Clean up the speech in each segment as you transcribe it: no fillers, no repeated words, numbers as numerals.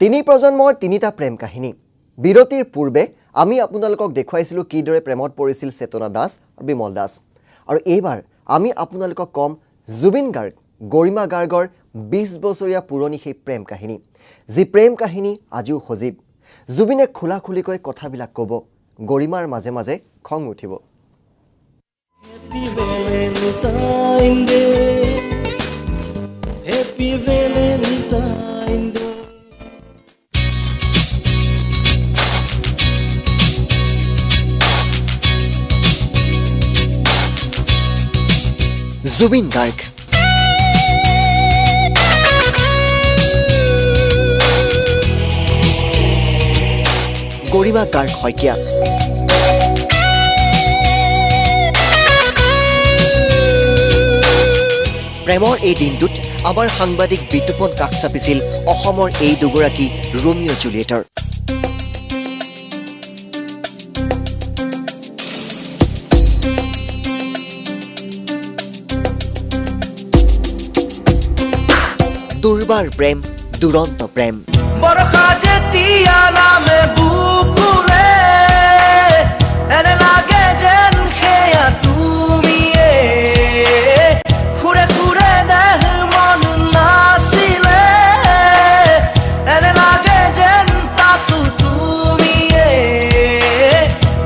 তিনি প্ৰজন্মৰ তিনিটা প্ৰেম কাহিনী। বিৰতিৰ পূৰ্বে আমি আপোনালোকক দেখুৱাইছিলোঁ কিদৰে প্ৰেমত পৰিছিল চেতনা দাস আৰু বিমল দাস, আৰু এইবাৰ আমি আপোনালোকক ক'ম জুবিন গাৰ্গ গৰিমা গাৰ্গৰ 20 বছৰীয়া পুৰণি সেই প্ৰেম কাহিনী, যি প্ৰেম কাহিনী আজিও সজীৱ। জুবিনে খোলাখুলিকৈ কথাবিলাক ক'ব, গৰিমাৰ মাজে মাজে খং উঠিব। Happy Valentine Day. Happy Valentine Day. Zubeen Garg Garima Garg Saikia, প্ৰেমৰ এই দিনটোত আমাৰ সাংবাদিক বিতুপন কাষ চাপিছিল অসমৰ এই দুগৰাকী ৰোমিঅ' জুলিয়েটৰ। দুৰ্বাৰ প্ৰেম, দুৰন্ত প্ৰেম। বৰষা যেতিয়া নামে বুকুৰে, এনে লাগে যেন সেয়া তুমিয়ে, সুৰে সুৰে দেহ মন নাছিলে, এনে লাগে যেন তাতো তুমিয়ে,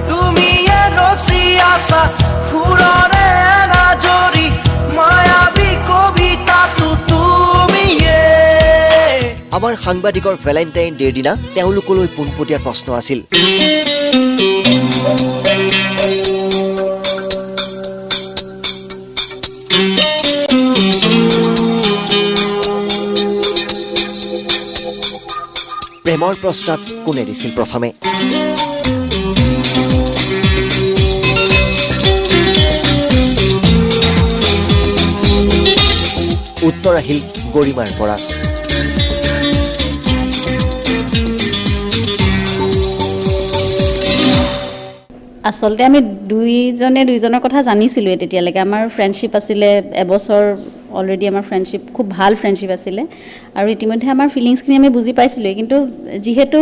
তুমিয়ে ৰচি আছা সুৰৰে এনাজৰী, মায়াবী কবিতাটো তুমিয়ে। আমাৰ সাংবাদিকৰ ভেলেণ্টাইন ডেৰ দিনা তেওঁলোকলৈ পোনপটীয়া প্ৰশ্ন আছিল। প্ৰেমৰ প্ৰস্তাৱ কোনে দিছিল প্ৰথমে? উত্তৰ আহিল গৰিমাৰ পৰা। আচলতে আমি দুইজনে দুইজনৰ কথা জানিছিলোঁৱে তেতিয়ালৈকে। আমাৰ ফ্ৰেণ্ডশ্বিপ আছিলে এবছৰ অলৰেডি, আমাৰ ফ্ৰেণ্ডশ্বিপ খুব ভাল ফ্ৰেণ্ডশ্বিপ আছিলে আৰু ইতিমধ্যে আমাৰ ফিলিংছখিনি আমি বুজি পাইছিলোঁৱে। কিন্তু যিহেতু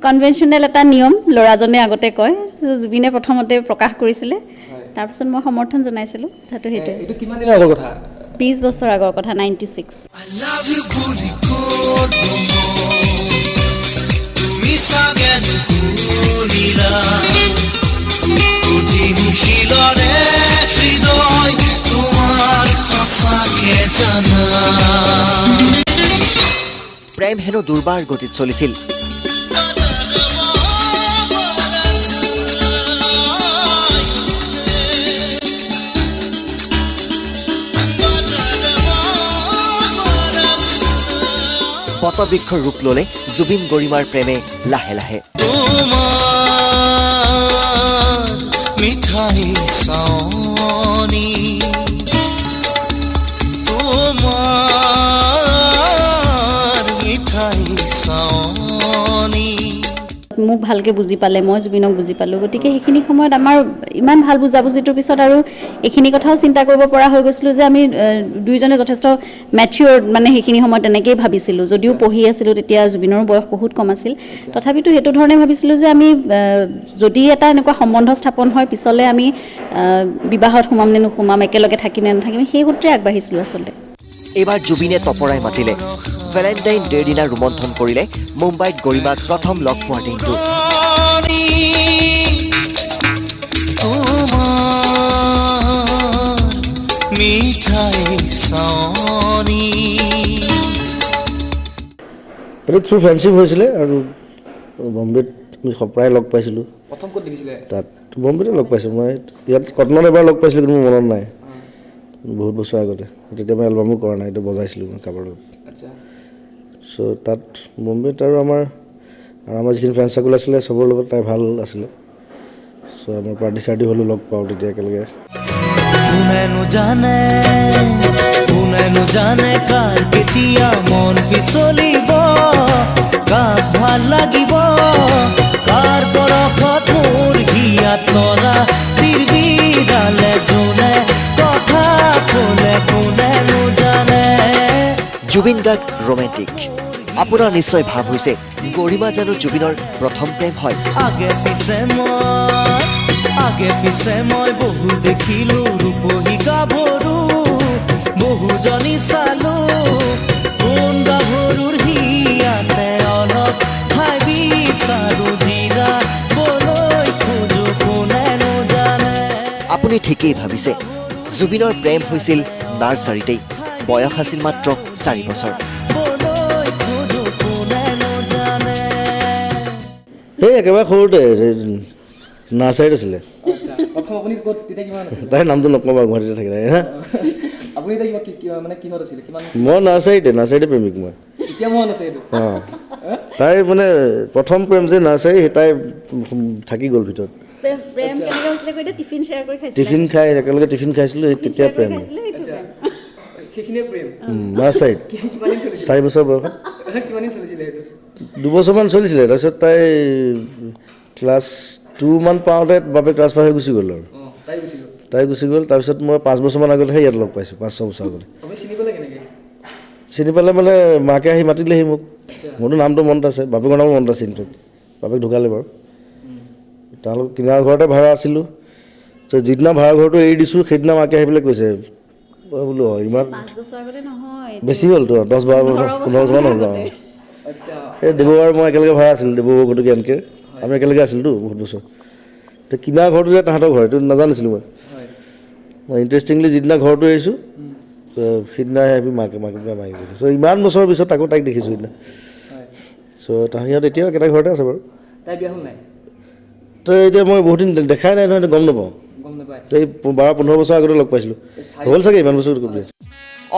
কনভেনশ্যনেল এটা নিয়ম, ল'ৰাজনে আগতে কয়, জুবিনে প্ৰথমতে প্ৰকাশ কৰিছিলে, তাৰপিছত মই সমৰ্থন জনাইছিলোঁ। কথাটো সেইটোৱে। এইটো কিমান দিনৰ আগৰ কথা? 20 বছৰ আগৰ কথা, 96। I love you বুলি ক'লো মই, তুমি চাগে নুশুনিলা, কঠিন শিলৰে হৃদয় তোমাৰ সঁচাকে জানা। প্ৰেম হেনো দুৰ্বাৰ গতিত চলিছিল। বটবৃক্ষৰ ৰূপ ল'লে জুবিন গৰিমাৰ প্ৰেমে লাহে লাহে। তোমাৰ মিঠাই চাৱনি, তোমাৰ মিঠাই চাৱনি। মোক ভালকৈ বুজি পালে, মই জুবিনক বুজি পালোঁ। গতিকে সেইখিনি সময়ত আমাৰ ইমান ভাল বুজাবুজিটোৰ পিছত আৰু এইখিনি কথাও চিন্তা কৰিব পৰা হৈ গৈছিলোঁ যে আমি দুইজনে যথেষ্ট মেচিয়ৰ, মানে সেইখিনি সময়ত তেনেকেই ভাবিছিলোঁ। যদিও পঢ়ি আছিলোঁ তেতিয়া, জুবিনৰো বয়স বহুত কম আছিল, তথাপিতো সেইটো ধৰণে ভাবিছিলোঁ যে আমি যদি এটা এনেকুৱা সম্বন্ধ স্থাপন হয় পিছলৈ আমি বিবাহত সোমাম নে নোসোমাম, একেলগে থাকিম নে নাথাকিম, সেই সূত্ৰে আগবাঢ়িছিলোঁ আচলতে। এইবাৰ জুবিনে তপৰাই মাতিলে। ভেলেণ্টাইন ডেৰ দিনা ৰোমন্থন কৰিলে মুম্বাইত গৰিমাক প্ৰথম লগ পোৱাৰ দিনটো। তোমাৰ মিঠাই চাৱনি। সেইটো থ্ৰু ফ্ৰেণ্ডশ্বিপ হৈছিলে আৰু বম্বেত আমি প্ৰায় লগ পাইছিলোঁ। প্ৰথম ক'ত দেখিছিলে? তাত বম্বেতে লগ পাইছোঁ মই। ইয়াত কটনত এবাৰ লগ পাইছিলোঁ, কিন্তু মোৰ মনত নাই, বহুত বছৰ আগতে। তেতিয়া মই এলবামো কৰা নাই, এইটো বজাইছিলোঁ মই কাৰোবাৰ লগত। চ' তাত বম্বেত আৰু আমাৰ যিখিনি ফ্ৰেণ্ড চাৰ্কল আছিলে চবৰ লগত তাই ভাল আছিলে। চ' আমাৰ পাৰ্টি চাৰ্টি হ'লেও লগ পাওঁ তেতিয়া একেলগে। কোনেনো জানে, কোনেনো জানে কাৰ কেতিয়া মন পিছলিব, কাক ভাল লাগিব, কাৰ পৰশত মোৰ হিয়াত তৰা তিৰবিৰালে জোনে কথা ক'লে কোনেনো জানে। জুবিন গাৰ্গ ৰোমেণ্টিক আপোনাৰ নিশ্চয় ভাৱ হৈছে গৰিমা জানো জুবিনৰ প্ৰথম প্ৰেম হয়। আগে পিছে মই বহু দেখিলো ৰূপহী গাভৰু, বহুজনী চালো, কোন গাভৰুৰ হিয়াতে অলপ ঠাই বিচাৰো, জিৰাবলৈ খোজো কোনেনো জানে। আপুনি ঠিকেই ভাবিছে, জুবিনৰ প্ৰেম হৈছিল নাৰ্চাৰীতেই। বয়স আছিল মাত্ৰ 4 বছৰ। এই একেবাৰে সৰুতে নাৰ্চাৰীত আছিলে। তাইৰ নামটো নকওঁ বাৰু, গুৱাহাটীতে থাকিলে। মই নাৰ্চাৰীতে প্ৰেমিক মই। অঁ, তাই মানে প্ৰথম প্ৰেম যে নাৰ্চাৰী, তাই থাকি গ'ল ভিতৰত। টিফিন খাই একেলগে টিফিন খাইছিলোঁ, তেতিয়া প্ৰেম। নাৰ্চাৰীত 4 বছৰ বয়সত, 2 বছৰমান চলিছিলে। তাৰপিছত তাই ক্লাছ 2 মান পাওঁতে বাপেক ট্ৰান্সফাৰ হৈ গুচি গ'ল আৰু তাই গুচি গ'ল। তাৰপিছত মই 5 বছৰমান আগতেহে ইয়াত লগ পাইছোঁ, 5-6 বছৰ আগতে। চিনি পালে মানে মাকে আহি মাতিলেহি মোক। মোৰতো নামটো মনত আছে, বাপেকৰ নামো মনত আছে, ইনফেক্ট বাপেক ঢুকালে বাৰু। তেওঁলোক কিনাৰ ঘৰতে ভাড়া আছিলোঁ। তো যিদিনা ভাড়া ঘৰটো এৰি দিছোঁ সেইদিনা মাকে আহি পেলাই কৈছে, বোলো ইমান বেছি হ'লতো, 10, 12 বছৰ 15 বছৰমান হ'ল। এই ডিব্ৰুগড় মই একেলগে ভাড়া আছিলোঁ, ডিব্ৰুগড় গতিকে এনকে আমি একেলগে আছিলোঁতো বহুত বছৰ। তো কিনা ঘৰটো যে তাহাঁতৰ ঘৰ, এইটো নাজানিছিলোঁ মই। মই ইণ্টাৰেষ্টিংলি যিদিনা ঘৰটো এৰিছোঁ সিদিনা আহি মাকে মাকে গৈছে। চ' ইমান বছৰৰ পিছত আকৌ তাইক দেখিছোঁ সিদিনা। চ' সিহঁত এতিয়াও একেটা ঘৰতে আছে বাৰু। তো এতিয়া মই বহুত দিন দেখাই নাই নহয়, গম নাপাওঁ। এই 12-15 বছৰ আগতে লগ পাইছিলোঁ, হ'ল চাগে ইমান বছৰ।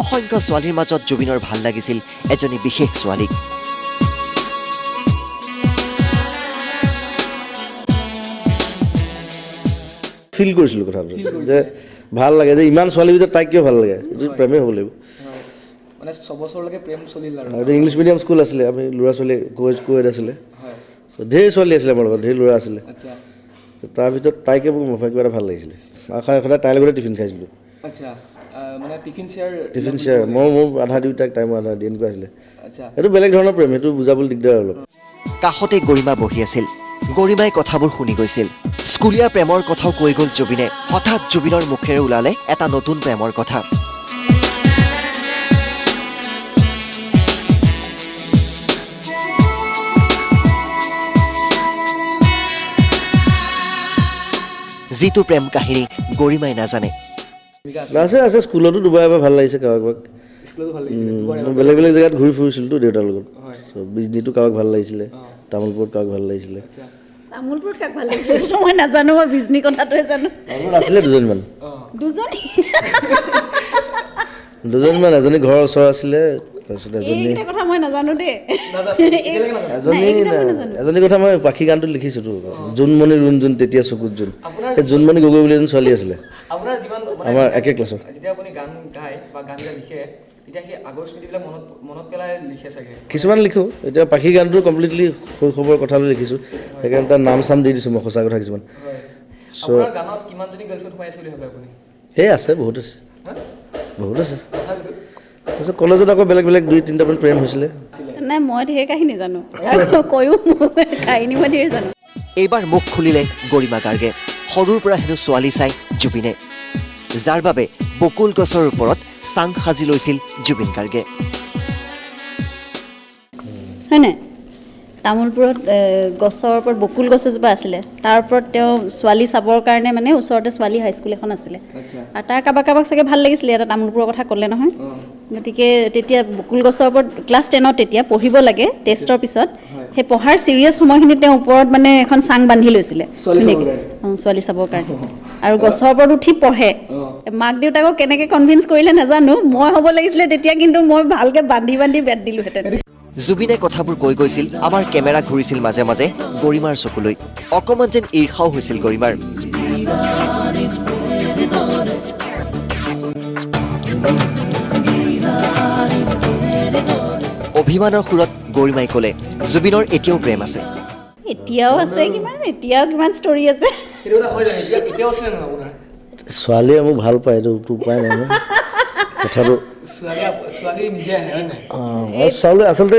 অসংখ্য ছোৱালীৰ মাজত জুবিনৰ ভাল লাগিছিল এজনী বিশেষ ছোৱালীক। ফিল কৰিছিলোঁ কথাটো যে ভাল লাগে, যে ইমান ছোৱালীৰ ভিতৰত তাইক কিয় ভাল লাগে, এইটো প্ৰেমেই হ'ব লাগিব। আৰু ইংলিছ মিডিয়াম স্কুল আছিলে, আমি ল'ৰা ছোৱালী কোৱেড আছিলে, ঢেৰ ছোৱালী আছিলে আমাৰ লগত, ঢেৰ ল'ৰা আছিলে। তাৰ ভিতৰত তাইকে মোক কিবা এটা ভাল লাগিছিলে। সদায় তাইৰ লগতে টিফিন খাইছিলোঁ। টিফিন শ্বেয়াৰ, মই মোৰ আধা দিওঁ তাইক, তাই মোৰ আধা দিয়ে, এনেকুৱা আছিলে। সেইটো বেলেগ ধৰণৰ প্ৰেম, সেইটো বুজাবলৈ দিগদাৰ অলপ। কাষতে গৰিমা বহি আছিল, গৰিমাই কথাবোৰ শুনি গৈছিল। স্কুলীয়া প্ৰেমৰ কথাও কৈ গ'ল জুবিনে। হঠাৎ জুবিনৰ মুখেৰে ওলালে এটা নতুন প্ৰেমৰ কথা। যিটো প্ৰেম কাহিনী গৰিমাই নাজানে। আছে আছে, স্কুলতো দুবাৰ এবাৰ ভাল লাগিছে কাৰোবাক। বেলেগ বেলেগ জেগাত ঘূৰি ফুৰিছিলোঁতো দেউতাৰ লগত। বিজনীটো কাৰোবাক ভাল লাগিছিলে, তামোলপুৰত কাৰোবাক ভাল লাগিছিলে। তামোলপুৰত কাক ভাল লাগিছিলে মই নাজানো, মই বিজনী কথাটোৱে জানো। আছিলে দুজনীমান, দুজনীমান, এজনী ঘৰৰ ওচৰ আছিলে, তাৰপিছত এজনী কথা মই নাজানো দেই। এজনী কথা মই পাখি গানটো লিখিছোঁতো, জোনমণি ৰুণজোন তেতিয়া চকুত জোন। সেই জোনমণি গগৈ বুলি এজন ছোৱালী আছিলে আমাৰ একে ক্লাছৰ। কিছুমান লিখোঁ, এতিয়া পাখি গানটো কমপ্লিটলি শৈশৱৰ কথালৈ লিখিছোঁ, সেইকাৰণে তাৰ নাম চাম দি দিছোঁ মই, সঁচা কথা কিছুমান। চ' সেই আছে, বহুত আছে, বহুত আছে। তাৰপিছত কলেজত আকৌ বেলেগ বেলেগ 2-3টামান প্ৰেম হৈছিলে। নাই, মই ঢেৰ কাহিনী জানো, কৈও কাহিনী মই ঢেৰ জানো। এইবাৰ মুখ খুলিলে গৰিমা গাৰ্গে। সৰুৰ পৰা হেনো ছোৱালী চাই জুবিনে, যাৰ বাবে বকুল গছৰ ওপৰত চাং সাজি লৈছিল জুবিন গাৰ্গে। হয় নাই? তামোলপুৰত গছৰ ওপৰত বকুল গছ এজোপা আছিলে, তাৰ ওপৰত তেওঁ ছোৱালী চাবৰ কাৰণে মানে ওচৰতে ছোৱালী হাইস্কুল এখন আছিলে, আৰু তাৰ কাৰোবাক কাৰোবাক চাগে ভাল লাগিছিলে, এটা তামোলপুৰৰ কথা ক'লে নহয়। গতিকে তেতিয়া বকুল গছৰ ওপৰত ক্লাছ 10ত তেতিয়া পঢ়িব লাগে টেষ্টৰ পিছত, সেই পঢ়াৰ চিৰিয়াছ সময়খিনিত তেওঁ ওপৰত মানে এখন চাং বান্ধি লৈছিলে ছোৱালী চাবৰ কাৰণে, আৰু গছৰ ওপৰত উঠি পঢ়ে। মাক দেউতাকক কেনেকৈ কনভিন্স কৰিলে নাজানো, মই হ'ব লাগিছিলে তেতিয়া, কিন্তু মই ভালকৈ বান্ধি বান্ধি বেট দিলোহেঁতেন। জুবিনে কথাবোৰ কৈ গৈছিল, আমাৰ কেমেৰা ঘূৰিছিল মাজে মাজে গৰিমাৰ চকুলৈ। অকণমান যেন ঈৰ্ষাও হৈছিল গৰিমাৰ। অভিমানৰ সুৰত গৰিমাই ক'লে জুবিনৰ এতিয়াও প্ৰেম আছে। এতিয়াও আছে, কিমান এতিয়াও কিমান ষ্টৰি আছে। ছোৱালীয়ে মোক ভাল পায়, এইটো উপায় নাই। কথাটো চাবলৈ আচলতে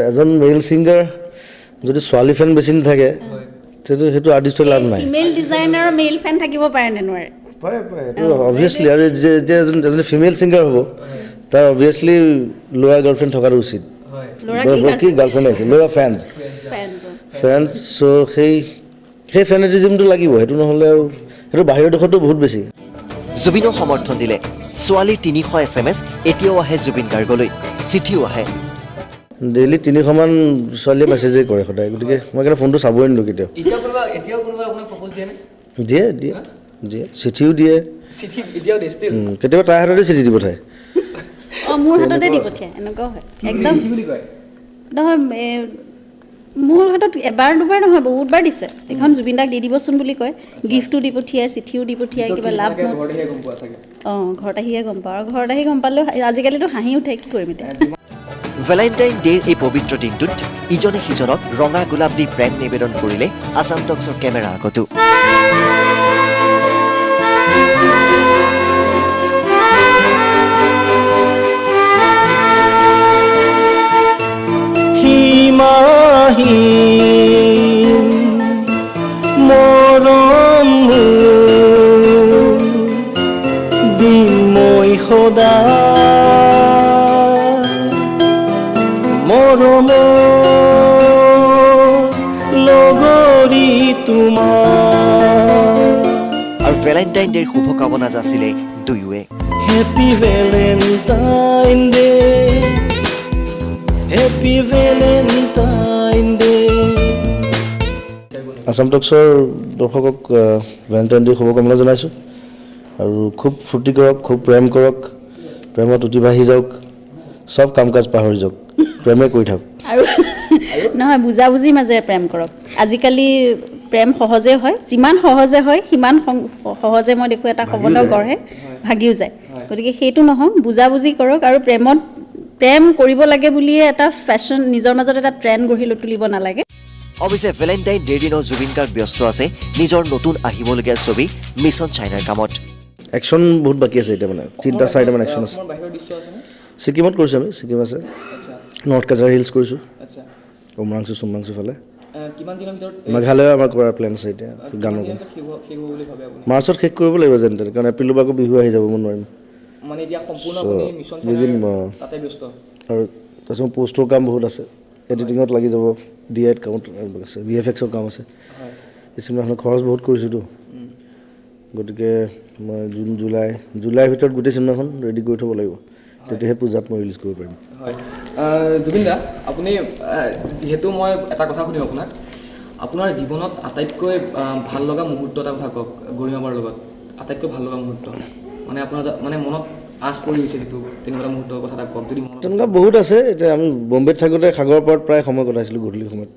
এজন মেল ছিংগাৰ যদি ছোৱালী ফেন বেছি নাথাকে তেতিয়া সেইটো আৰ্টিষ্টৰ লাভ নাই। ফিমেল ডিজাইনাৰ মেল ফেন থাকিব পাৰে নে নোৱাৰে? পাৰে পাৰে, এইটো অবভিয়াছলি। আৰু যে এজন ফিমেল ছিংগাৰ হ'ব তাৰ অবভিয়াছলি ল'ৰা গাৰ্লফ্ৰেণ্ড থকাটো উচিত। কি গাৰ্লফ্ৰেণ্ড আহিছে, ল'ৰা ফেনছ ফেনছ। চ' সেই ফেনেটিজিমটো লাগিব, সেইটো নহ'লে আৰু সেইটো বাহিৰৰ দেশতো বহুত বেছি। জুবিনক সমৰ্থন দিলে ছোৱালীৰ 300 SMS এতিয়াও আহে জুবিন গাৰ্গলৈ, চিঠিও আহে। ডেইলি 300মান ছোৱালীয়ে মেছেজেই কৰে সদায়, গতিকে মই সেইকাৰণে ফোনটো চাবই নিদিওঁ কেতিয়াও। দিয়ে দিয়ে দিয়ে, চিঠিও দিয়ে, কেতিয়াবা তাইৰ হাততে চিঠি দি পঠায়। মোৰ হাততে দি পঠিয়ায়, এনেকুৱাও হয়। একদম নহয়, মোৰ হাতত এবাৰ দুবাৰ নহয় বহুতবাৰ দিছে। এইখন জুবিন দাক দি দিবচোন বুলি কয়, গিফ্টো দি পঠিয়ায়, চিঠিও দি পঠিয়ায়, কিবা লাভ নোটছ। অঁ, ঘৰত আহিয়ে গম পাওঁ। আৰু ঘৰত আহি গম পালেও আজিকালিতো হাঁহি উঠে, কি কৰিম এতিয়া। ভেলেণ্টাইন ডেৰ এই পবিত্ৰ দিনটোত ইজনে সিজনক ৰঙা গোলাপ দি প্ৰেম নিবেদন কৰিলে আছাম টক্সৰ কেমেৰা আগতো। মৰম দিম মই সদা, মৰম লগৰী তোমাৰ। আৰু ভেলেণ্টাইন ডেৰ শুভকামনা যাচিলে দুয়োৱে। Happy Valentine day, happy Valentine day. Assam টক্সৰ দৰ্শকক ভেলেণ্টাইন ডেৰ শুভকামনা জনাইছোঁ। আৰু খুব ফূৰ্তি কৰক, খুব প্ৰেম কৰক, প্ৰেমত উটি ভাহি যাওক, চব কাম কাজ পাহৰি যাওক, প্ৰেমে কৰি থাকক। আৰু নহয়, বুজাবুজিৰ মাজেৰে প্ৰেম কৰক। আজিকালি প্ৰেম সহজে হয়, যিমান সহজে হয় সিমান সহজে মই দেখোঁ এটা সম্বন্ধ গঢ়ে, ভাগিও যায়। গতিকে সেইটো নহওক, বুজাবুজি কৰক। আৰু প্ৰেমত প্ৰেম কৰিব লাগে বুলিয়ে এটা ফেশ্বন, নিজৰ মাজত এটা ট্ৰেণ্ড গঢ়ি তুলিব নালাগে। অৱশ্যে ভেলেণ্টাইন ডেৰ দিনত জুবিন গাৰ্গ ব্যস্ত আছে নিজৰ নতুন আহিবলগীয়া ছবি মিছন চাইনাৰ কামত। একশ্যন বহুত বাকী আছে এতিয়া, মানে 3টা 4টামান একশ্যন আছে। ছিকিমত কৰিছোঁ আমি, ছিকিম আছে, নৰ্থ কাছাৰ হিলছ কৰিছোঁ, উমৰাংচু চুমৰাংচু ফালে, মেঘালয় আমাৰ কৰাৰ প্লেন আছে এতিয়া। গানৰ মাৰ্চত শেষ কৰিব লাগিব যেন তেনে, কাৰণ এপ্ৰিলৰ পৰা আকৌ বিহু আহি যাব, মই নোৱাৰিম। আৰু তাৰপিছত পষ্টৰ কাম বহুত আছে, এডিটিঙত লাগি যাব, ডি আইত কামত আছে, ভি এফ এক্সৰ কাম আছে। এই চিনেমাখনৰ খৰচ বহুত কৰিছোঁতো, গতিকে মই জুন জুলাই জুলাইৰ ভিতৰত গোটেই চিনেমাখন ৰেডি কৰি থ'ব লাগিব, তেতিয়াহে পূজাত মই ৰিলিজ কৰিব পাৰিম। হয় জুবিন দা, আপুনি যিহেতু মই এটা কথা শুনিম আপোনাক, আপোনাৰ জীৱনত আটাইতকৈ ভাল লগা মুহূৰ্ত এটা কথা কওক গৰিমাবাৰ লগত, আটাইতকৈ ভাল লগা মুহূৰ্ত মানে আপোনাৰ মানে মনত আঁচ পৰি গৈছে যিটো, তেনেকুৱা মুহূৰ্তৰ কথা এটা কওক যদি মনত। তেনেকুৱা বহুত আছে। এতিয়া আমি বম্বেত থাকোঁতে সাগৰৰ পাৰত প্ৰায় সময় কটাইছিলোঁ গধূলি সময়ত।